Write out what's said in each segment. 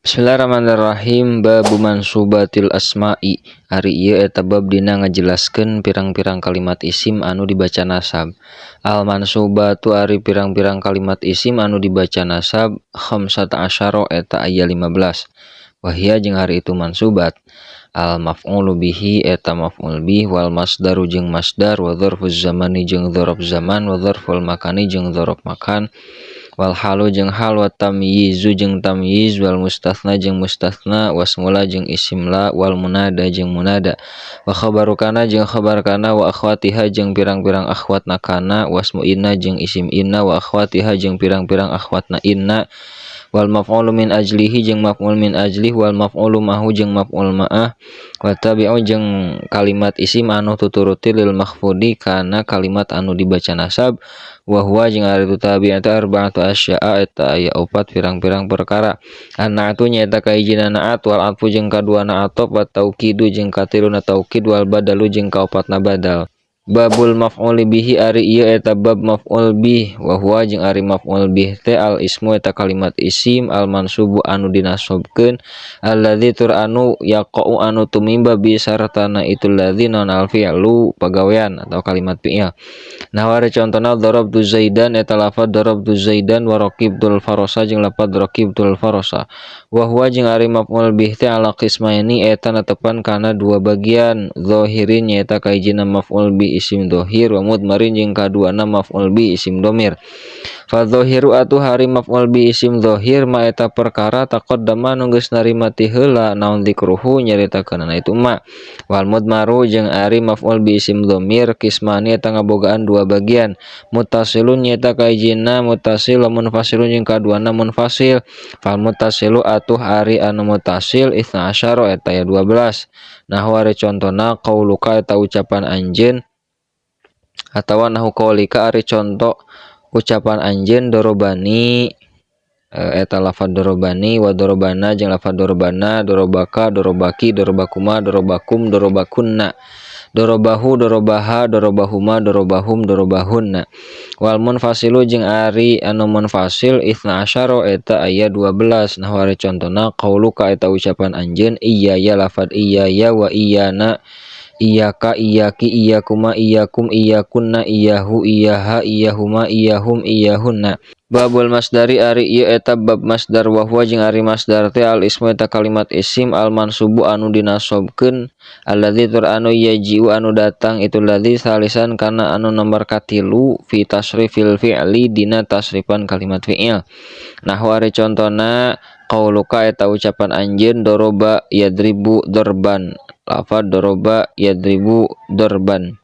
Bismillahirrahmanirrahim. Bab mansubatil asma'i, ari ieu eta bab dina ngajelaskeun pirang-pirang kalimat isim anu dibaca nasab. Al mansubatu ari pirang-pirang kalimat isim anu dibaca nasab khamsata asyara eta aya 15. Wahia jeung ari itu mansubat al maf'ulu bihi eta maf'ul bih, wal masdaru jeung masdar, wa dzarfuz zamani jeung dzaraf zaman, wa dzarful makani jeung dzaraf makan, wal halu jeung hal, wa tamyizu jeung tamyiz, wal mustatsna jeung mustatsna, wasmula jeung isim la, wal munada jeung munada, wa khabaru kana jeung khabar kana, wa akhwatiha jeung pirang-pirang akhwatna kana, wasmu inna jeung isim inna, wa akhwatiha jeung pirang-pirang akhwatna inna, wal maf'ulu min ajlihi jeung maf'ul min ajlih, wal maf'ulu mahu jeung maf'ul ma'ah, wa tabi'u jeung kalimat isim anu tuturuti lil makhfudi kana kalimat anu dibaca nasab, wa huwa jeung ari itu tabi' eta arba'atu asya'a eta aya opat pirang-pirang perkara. An-na'atu nyaeta kahijina na'at, wal atfu jeung kaduana atop, wa taukidu jeung katiluna taukid, wal badalu jeung kaopatna badal. Babul maf'uli bihi ari ieu eta bab maf'ul bih, wa huwa jeung ari maf'ul bih teh al ismu eta kalimat isim al mansubu anu dinasobkeun, alladzi tur anu yaqau anu tumimba bi sartana itu ladzi non al fi'lu pagawean atau kalimat fi'il. Nah, ari contona darabtu zaidan eta lafad darabtu zaidan, wa raqibtul farasa jeung lafad raqibtul farasa. Wa huwa jeung ari maf'ul bih teh ala qismaini eta netepan kana dua bagian, zahirin nyaeta kahijina maf'ul bih isim dhohir, wa mudmarin jeung kaduana maf'ul bi isim domir. Fa dhohiru atuh hari maf'ul bi isim dhohir ma eta perkara taqaddama nu geus narima ti heula naon dikruhu nyaritakeunana itu ma. Wal mudmaru jeung ari maf'ul bi isim domir kismani eta ngabogaan dua bagian, muttasilun nyaeta kahijina muttasil, wa munfasilun jeung kaduana munfasil. Fal muttasilu atuh ari anu muttasil itsna asyara eta aya 12. Nah, ari contona qauluka eta ucapan anjeun atawa nahu qaulika ari conto ucapan anjeun dorobani eta lafad dorobani, wa dorobana jeung lafad dorobana, dorobaka, dorobaki, dorobakuma, dorobakum, dorobakunna, dorobahu, dorobaha, dorobahuma, dorobahum, dorobahunna. Wal munfasilu jeung ari anu munfasil itsna asyara eta aya 12. Nah, ari contona qauluka eta ucapan anjeun iya ya lafad iya ya, wa iyana, iyaka, iyaki, iyakuma, iyakum, iyakunna, iyahu, iyaha, iyahuma, iyahum, iyahunna. Babul masdari ari ieu eta bab masdar, wa huwa jeung ari masdar teh al ismu eta kalimat isim al mansubu anu dinasobkeun, alladzi tur anu yaji'u anu datang itu ladzi salisan kana anu nomor katilu fi tasrifil fi'li dina tasrifan kalimat fi'il. Nah, ari contona qauluka eta ucapan anjeun doroba yadribu dorban, lafad doroba yadribu dorban.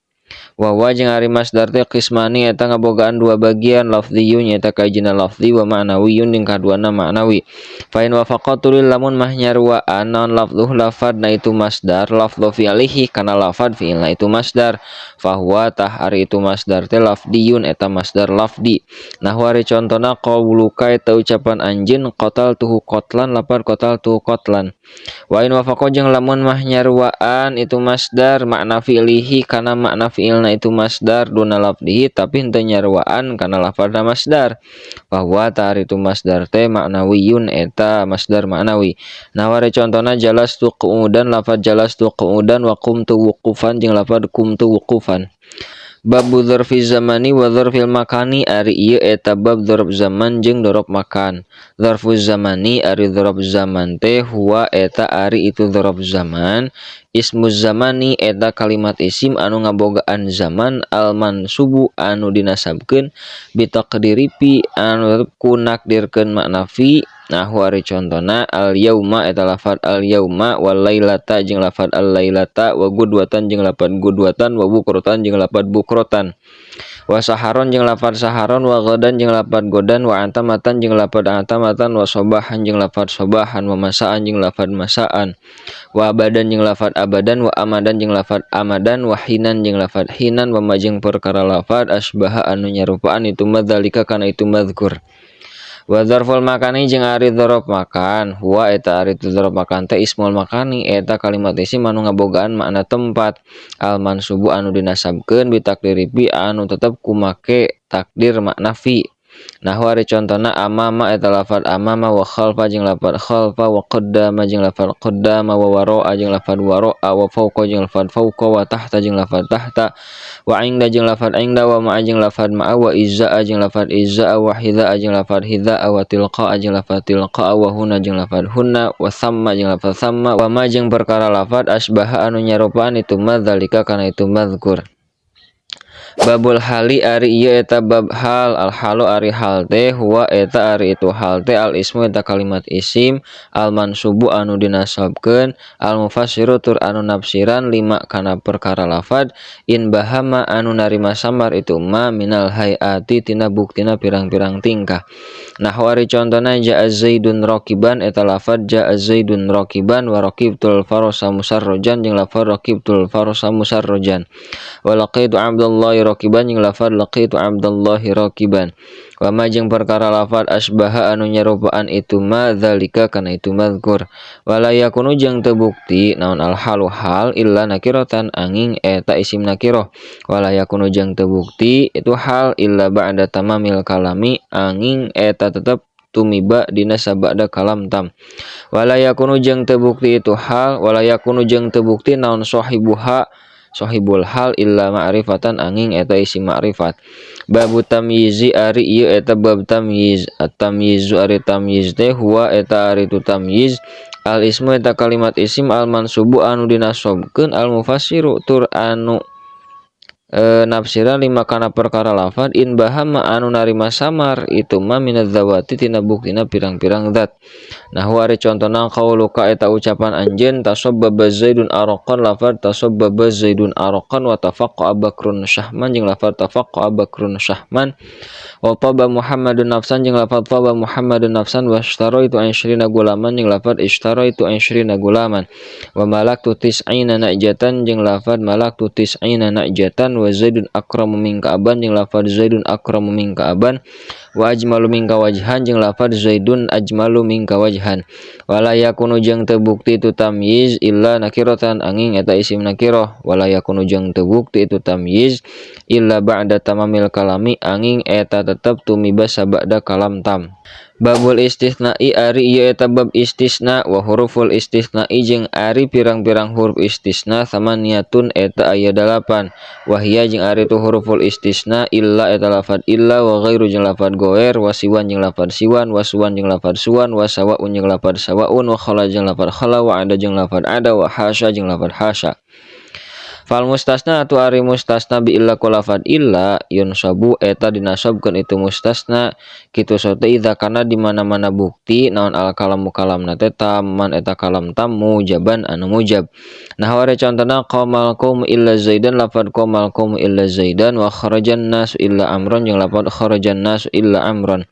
Wa huwa jeung ari masdar teh qismani eta ngabogaan dua bagian, lafziyun nyaeta kahijina lafzi, wa ma'nawiyun jeung kaduana ma'nawi. Fa in wafaqa tulil lamun mah nyaruaan naon lafzuh lafadna itu masdar lafdhu fi'lihi kana lafad fi'ilna itu masdar, fa huwa tah ari itu masdar teh lafdiyun eta masdar lafdi. Nah, ari contona qauluka eta ucapan anjeun qataltuhu qatlan, lafad qataltuhu qatlan. Wa in wafaqa jeung lamun mah nyaruaan itu masdar makna fi'lihi kana makna fi'ilna itu masdar duna lafdihi tapi henteu nyaruaan kana lafadna masdar, bahwa tar itu masdar teh maknawiyun eta masdar maknawi. Nah, ari contona jalastu qu'udan lafad jalastu qu'udan, wa qumtu wuqufan jeung lafad qumtu wuqufan. Bab dzarfi zamani wa dzarfil makani ari ieu eta bab dzarf zaman jeung dzaraf makan. Dzarfu zamani ari dzaraf zaman teh huwa eta ari itu dzaraf zaman ismu zamani eta kalimat isim anu ngabogaan zaman al mansubu anu dinasabkeun bitaqdiri fi anu ku nakdirkeun makna fi. Nah, ari contona al yauma eta lafad al yauma, wal lailata jeung lafad al lailata, wa gudwatan jeung lafad gudwatan, wa bukratan jeung lafad bukrotan, wa saharon jeung lafad saharon, wa godan jeung lafad godan, wa antamatan jeung lafad antamatan, wa sobahan jeung lafad sobahan, wa masaan jeung lafad masaan, wa abadan jeung lafad abadan, wa amadan jeung lafad amadan, wa hinan jeung lafad hinan, wa majeng perkara lafad asbaha anu nyarupaan itu madzalika kana itu madzkur. Wa dzarful makani jeung ari dzaraf makan huwa eta ari dzaraf makan teh ismul makani eta kalimat isim anu ngabogaan makna tempat al mansubu anu dinasabkeun bitakdiri fi anu tetep kumake takdir makna fi. Nahwu ari contona amama eta lafad amama wa khalfa jeung lafad khalfa wa qaddama jeung lafad qaddama wa waro'a jeung lafad waro'a wa fawqa jeung lafad fawqa wa tahta jeung lafad tahta wa inda jeung lafad inda wa ma'a jeung lafad ma'a wa izza'a jeung lafad izza'a wa hidza'a jeung lafad hidza'a wa tilqa'a jeung lafad tilqa'a wa huna jeung lafad hunna wa thamma jeung lafad thamma wa ma jeung perkara lafad asbaha anu nyarupaan itu madzalika kana itu madzkur. Babul hali ari ieu eta bab hal. Al halu ari hal teh huwa eta ari itu hal teh al ismu eta kalimat isim al mansubu anu dinasabkeun al mufassiru tur anu nafsiran lima kana perkara lafad in bahama anu narima samar itu ma minal hayati tina buktina pirang-pirang tingkah. Nahwu ari contona jaa Zaidun rakiban eta lafad jaa Zaidun rakiban wa raqibtul farasa musarrojan jeung lafad raqibtul farasa musarrojan wa laqitu Abdullahi rakiban jeung lafad laqitu Abdullahi rakiban wa ma jeung perkara lafad asbaha anu nyarupaan itu ma dzalika kana itu mazkur. Wala yakunu jeung teu bukti naon al halu hal illa nakiratan angin eta isim nakirah. Wala yakunu jeung teu bukti itu hal illa ba'da tamamil kalami angin eta tetep tumiba dina sabada kalam tam. Wala yakunu jeung teu bukti itu hal wala yakunu jeung teu bukti naon sahibuha sahibul hal illa ma'rifatan angin eta isim ma'rifat. Babu tamyizi ari ieu eta bab tamyiz. At-tamyizu ari tamyiz teh huwa eta ari tu tamyiz al ismu eta kalimat isim al mansubu anu dinasobkeun al mufassiru tur anu nafsiran lima kana perkara lafad in bahama anu narima samar itu ma minadz zawati tina buktina pirang-pirang zat. Nahwu ari contona qauluka eta ucapan anjeun tasabbaba Zaidun araqan lafad tasabbaba Zaidun araqan wa tafaqqa Bakrun syahman jeung lafad tafaqqa Bakrun syahman wa taba Muhammadun nafsan jeung lafad taba Muhammadun nafsan wa ishtaraitu 20 gulaman jeung lafad ishtaraitu 20 gulaman wa malaktu tis'ina najatan jeung lafad malaktu tis'ina najatan wa Zaidun akramu minka aban jeung lafad Zaidun akramu minka aban wa ajmalu minka wajhan jeung lafad Zaidun ajmalu minka wajhan. Wala yakunu jeung teu bukti itu tamyiz illa nakiratan angin eta isim nakirah. Wala yakunu jeung teu bukti itu tamyiz illa ba'da tamamil kalami angin eta tetep tumiba sabada kalam tam. Babul istisna'i ari ieu eta bab istisna wa huruful istisna'i jeung ari pirang-pirang huruf istisna samaniyatun eta aya 8. Wahia jeung ari tu huruful istisna illa eta lafad illa wa ghairu jeung lafad goer wa siwan jeung lafad siwan wa suwan jeung lafad suwan wa sawaun jeung lafad sawaun wa khala jeung lafad khala wa ada jeung lafad ada wa hasya jeung lafad hasya. Fal mustasna atu ari mustasna bi illa ku lafad illa yunsabu eta dinasabkeun itu mustasna kitu sote idza kana di mana-mana bukti naon al kalamu kalamna teh tamman eta kalam tam mujaban anu mujab. Nah wari contona qamal qaum illa Zaidan lafad qamal qaum illa Zaidan wa kharajan nasu illa amron jeung lafad kharajan nasu illa amron.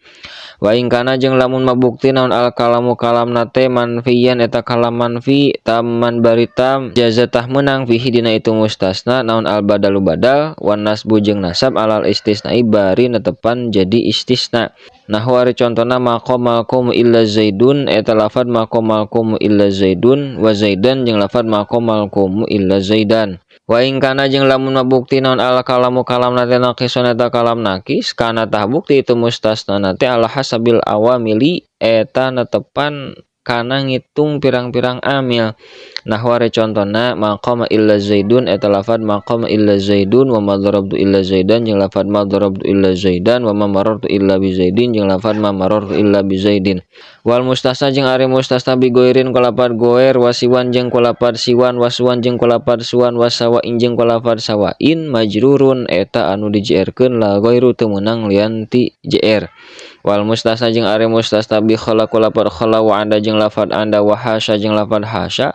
Wa in kana jeung lamun mabukti naon al kalamu kalamna teh manfiyan eta kalam manfi tamman bari tam jazatah meunang fihi dina itu mustasna naon al badalu badal wan nasbu jeung nasab alal istisnai bari netepan jadi istisna. Nahwu ari contona maqamal qaum illa Zaidun eta lafad maqamal qaum illa Zaidun wa Zaidan jeung lafad maqamal qaum illa Zaidan. Wa in kana jeung lamun mabukti naon al kalamu kalamna teh naqisun eta kalam naqis kana tah bukti itu mustasna na teh ala hasabil awamili eta netepan kana ngitung pirang-pirang amil. Nahwu ari contona maqama illa Zaidun eta lafad maqama illa Zaidun wa ma darabtu illa Zaidan jeung lafad ma darabtu illa Zaidan wa ma marartu illa bi Zaidin jeung lafad ma marartu illa bi Zaidin. Wal mustasna jeung ari mustasna bi goirin ku lafad goer wasiwan jeung ku lafad siwan wasuwan jeung ku lafad suwan wasawain jeung ku lafad sawain majrurun eta anu dijerkeun la goiru teu meunang lian ti jer. Wal mustasna jeung ari mustasna bi khala ku lafad khala wa anda jeung lafad anda wa hasya jeung lafad hasya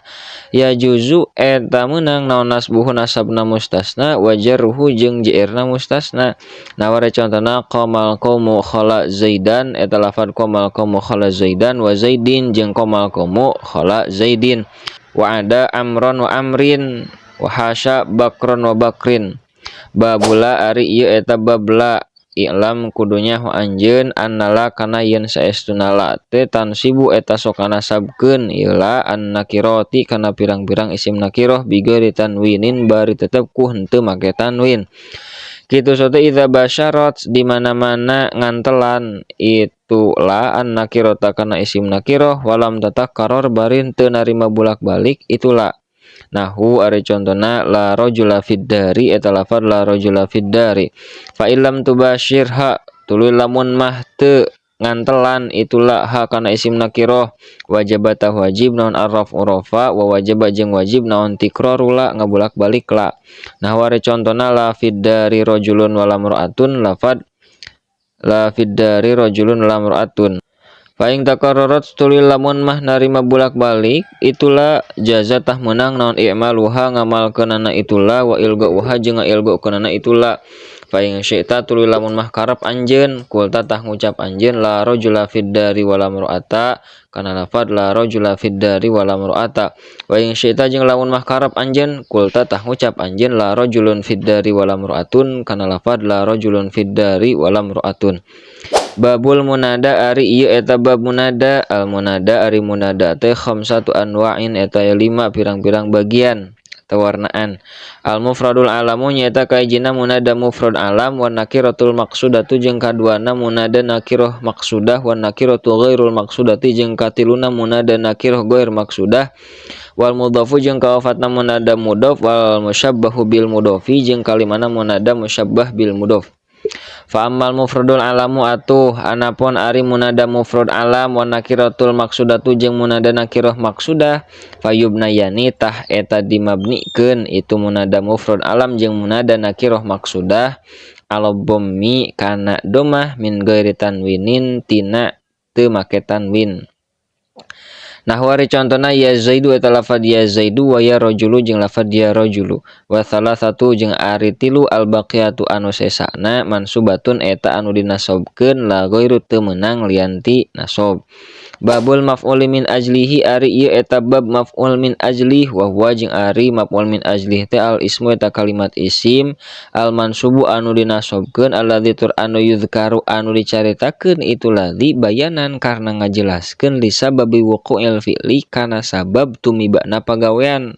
ya juzu eta meunang naon nasbuhu nasabna mustasna wa jarruhu jeung jerna mustasna. Naware contona qamal qaumu khala Zaidan eta lafad qamal qaumu khala Zaidan wa Zaidin jeung qamal qaumu khala Zaidin wa ada amron wa amrin wa hasya bakron wa bakrin. Babula ari ieu eta babla i'lam kudunya hu anjeun annala kana yen saestuna la teh tansibu eta sok nasabkeun ieu la annakirati kana pirang-pirang isim nakirah bighairi tanwinin bari tetep ku henteu make tanwin. Kitu sote idza basyarat di mana-mana ngantelan itu la an nakirota kana isim nakiroh walam tatakarror bari teu narima bulak-balik itu la. Nahu ari contona la rajula fid dari eta lafad la rajula fid dari. Fa illam tubashirha tuluy lamun mah teu ngantelan itulah ha kana isim nakiroh wajibata wajib naon arraf urafa wa wajib jeung wajib naon tikraru la ngabulak-balik la. Nah wari contona la fid dari rajulun wala mar'atun lafad la fid dari rajulun wala mar'atun. Fa in takarrarat tuluy lamun mah narima bulak-balik itulah jaza tah meunang naon i'maluha ngamalkeunana itulah wa ilgauha jeung ngailgaukeunana itulah. Fa in syi'ta tuluy lamun mah karep anjeun kulta tah ngucap anjeun la rajula fid dari wala mar'ata kana lafad la rajula fid dari wala mar'ata. Wa in syi'ta jeung lamun mah karep anjeun kulta tah ngucap anjeun la rajulun fid dari wala mar'atun kana lafad la rajulun fid dari wala mar'atun. Babul munada ari ieu eta bab munada. Al munada ari munada teh khamsatu anwa'in eta 5 pirang-pirang bagian atau warnaan. Al mufradul alamu nyaeta kahijina munada mufrad alam wan nakiratul maqsudatu jeung kaduana munada nakiroh maqsudah wan nakiratu ghairul maqsudati jeung katiluna munada nakiroh ghair maqsudah wal mudhafu jeung kaofatna munada mudhof wal musyabbahu bil mudhofi jeung kalimana munada musyabbah bil mudhof. Fa ammal mufradul alamu atuh anapun ari munada mufrad alam wan nakiratul maqsudatu jeung munada nakiroh maqsudah fayubnayani tah eta dimabnikeun itu munada mufrad alam jeung munada nakiroh maqsudah ala dhammi kana domah min ghairi tanwinin tina teu make tanwin. Nah wari contona ya Zaidu eta lafad ya Zaidu wa ya rajulu jeung lafad ya rajulu wa salasatu jeung ari tilu al baqiyatu anu sesana mansubatun eta anu dinasobkeun la ghairu teu meunang lian ti nasob. Babul maf'ul min ajlihi ari ieu eta bab maf'ul min ajlih wa huwa jeung ari maf'ul min ajlih teh al ismu eta kalimat isim al mansubu anu dinasobkeun alladzi tur anu yuzkaru anu dicaritakeun itu ladzi bayanan karena ngajelaskeun lisababi wuqu'il fi'li kana sabab tumibana pagawean.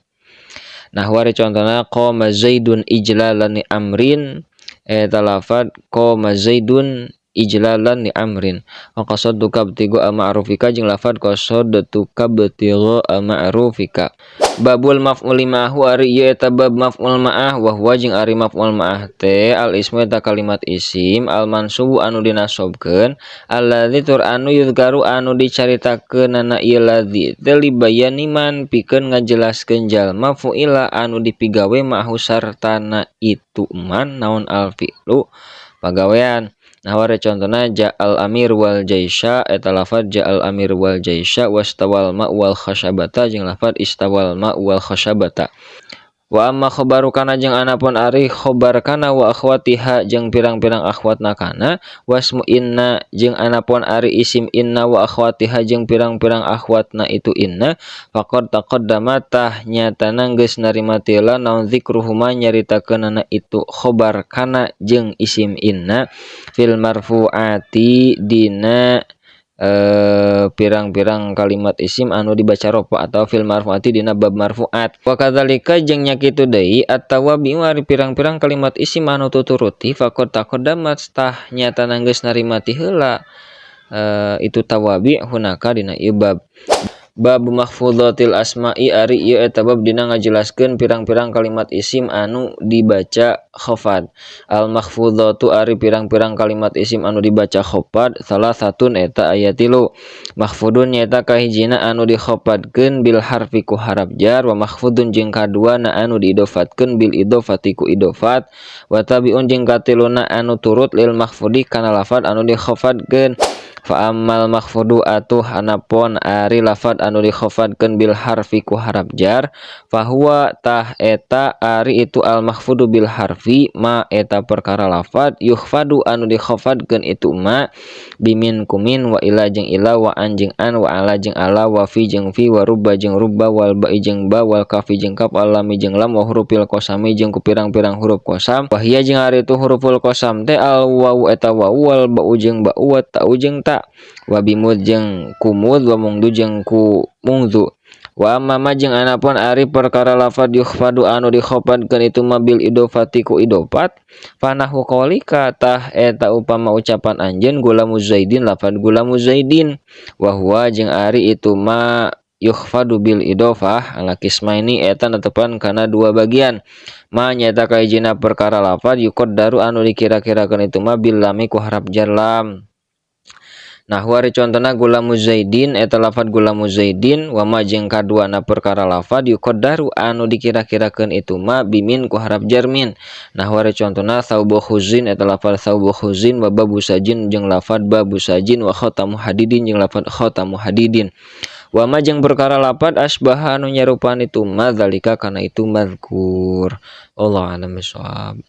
Nah wari contona qama Zaidun ijlalan li amrin eta lafad qama Zaidun ijlalan li amrin wa qasadduka ibtigha ma'rufika jeung lafad qasadduka ibtigha ma'rufika. Babul maf'ul ma'hu ari ieu eta bab maf'ul ma'ah wa huwa jeung ari maf'ul ma'ah teh al ismu eta kalimat isim al mansubu anu dinasobkeun alladzi tur anu yuzkaru anu dicaritakeunana ieu ladzi teh libayani man pikeun ngajelaskeun jalma fu'ila anu dipigawe ma'hu sartana itu man naon al fi'lu pagawean. Nah wari contona ja'al amir wal jaisha eta lafad ja'al amir wal jaisha wastawal ma wal khasyabata jeung lafad istawal ma wal khasyabata. Wa amma khabaru kana jeung anapun ari khabar kana wa akhwatiha jeung pirang-pirang akhwatna kana wasmu inna jeung anapun ari isim inna wa akhwatiha jeung pirang-pirang akhwatna itu inna faqad taqaddama tah nyatana geus narima tila naon zikruhuma nyaritakeunana itu khabar kana jeung isim inna fil marfuati dina pirang-pirang kalimat isim anu dibaca rofa atau fil marfuati dina bab marfuat. Wa kadzalika jeung nya kitu deui atawa biwari pirang-pirang kalimat isim anu tuturuti faqad taqaddamat tah nyatana geus narima ti heula itu tawabi hunaka dina ieu bab. Bab mahfudzatil asma'i ari ieu eta bab dina ngajelaskeun pirang-pirang kalimat isim anu dibaca khafad. Al mahfudzatu ari pirang-pirang kalimat isim anu dibaca khafad salah satun eta aya 3. Mahfudun nyaeta kahijina anu dikhafadkeun bil harfi ku haraf jar wa mahfudun jeung kaduana anu diidofatkeun bil idofati ku idofat wa tabiun jeung katiluna anu turut lil mahfudi kana lafad anu dikhafadkeun. Fa ammal mahfudu atuh anapon ari lafad anu dikhafadkeun bil harfi ku haraf jar fahuwa tah eta ari itu al mahfudu bil harfi ma eta perkara lafad yukhfadu anu dikhafadkeun itu ma bimin kumin wa ila jeung ila wa an jeung an wa ala jeung ala wa fi jeung fi wa rubba jeung rubba wal ba'i jeung ba wal kafi jeung kaf wal lami jeung lam wa hurufil qasami jeung ku pirang-pirang huruf qasam wa hiya jeung ari itu huruful qasam teh al wawu eta wawu wal ba'u jeung ba'u wa ta'u jeung ta wa bimud jeung ku mud wa mungdu jeung ku mungdu. Wa amma ma jeung anapun ari perkara lafad yukhfadu anu dikhofadkeun itu ma bil idofati ku idofat fanahu qaulika tah eta upama ucapan anjeun gulamu Zaidin lafad gulamu Zaidin wa huwa jeung ari itu ma yukhfadu bil idofah ala kismaini eta netepan kana dua bagian ma nyaeta kahijina perkara lafad yuqaddaru anu dikira-kirakeun itu ma bil lami ku harap jar lam. Nahwu ari contona gulamu Zaidin eta lafad gulamu Zaidin wa ma jeung kaduana perkara lafad yuqaddaru anu dikira-kirakeun itu ma bimin ku harap jar min. Nahwu ari contona thaubu khuzin eta lafad thaubu khuzin wa babu sajin jeung lafad babu sajin wa khatamu hadidin jeung lafad khatamu hadidin. Wa ma jeung perkara lafad asbaha anu nyarupaan itu ma dzalika kana itu mazkur. Wallahu a'lam bishawab.